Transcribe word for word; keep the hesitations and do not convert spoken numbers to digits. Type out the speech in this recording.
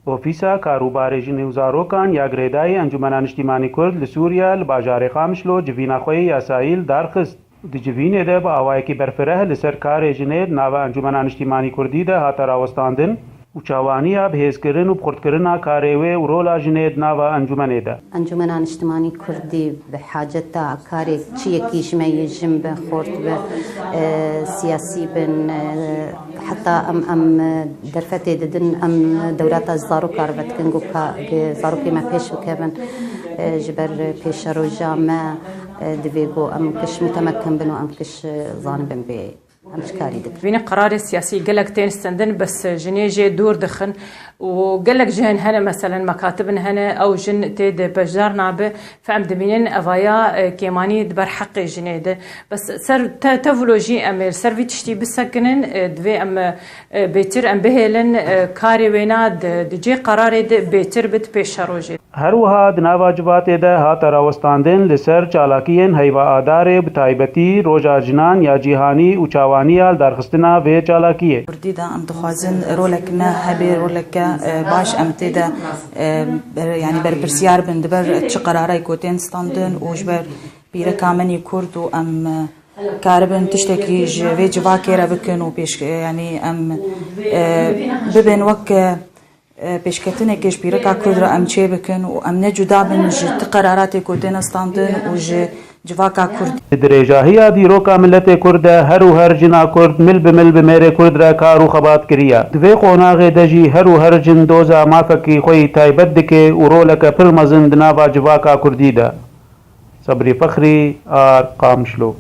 Ofîsa Karûbarê Jinê û Zarokan ya girêdayî Encûmena Niştîmanî Kurd li Sûriye li bajarê Qamişlo civîna xwe yê yasayî li dar xist. Di civînê de bi awayekî berfireh li ser karê jinê di nava Encûmena Niştîmanî Kurdî de hate rawestandin û çawaniya bihêzkirin û bixurtkirina karê wê û rola jinê di nava encûmenê de. Encûmena Niştimanî Kurdî bi haceta karê çi yekî ji me yê jin be, xort be, e, siyasî bin, e, heta em, em, e, derfetê didin, em dewleta ji zarokar vedikin, ku ka, ku zarokê me pêş bikevin, e, ji ber pêşeroja me, e, divê ku em kiş mutemekin bin û em kiş, e, zanibin bê em çi karî dikin. Vînî qerarê siyasî gelek tên stendin, bes jinê jê dûr dixin û gelek jin hene, meselen, mekatibin hene, ew jin tê de beşdar nabe, fe em dibînin evaya, e, kêmanî di ber heqê jinê de. Bes ser te-, tevlo jî em ê ser vî tiştî bisekinin, e, divê em, e, bêtir em bihêlin, e, karê wêna di, di cê qerarê de bêtir bit pêşerojê. Her wiha di nava civatê de hate rawestandin li ser çalakiyên heyva Adarê, bi taybetî Roja Jinan ya Cîhanî û çawaniya lidarxistina vê çalakiyê. Kurdî de em dixwazin rolek me hebe, roleke, e, baş em tê de, e, ber-, yanî berpirsiyar bin di ber çi qerarayê ku tên standin û ji ber pîreka min yê Kurd û em, e, karibin tiştekî ji vê civakê re bikin û pêş, e, yanî em, e, bibin wek, e, e, pêşketinekê ji pîreka Kurd re em çê bikin û em ne cuda bin ji ti qeraratê ku têne standin û ji civaka Kurd. Di dirêjahiya dîroka miletê Kurd de her û her jina Kurd mil bi mil bi mêrê Kurd re kar û xebat kiriye. Di vê qonaxê de jî her û her jin doza mafekî xwe yî taybet dike û roleke pir mezin di nava civaka Kurdî de. Sebrî Fexrî, Ar, Qamişlo.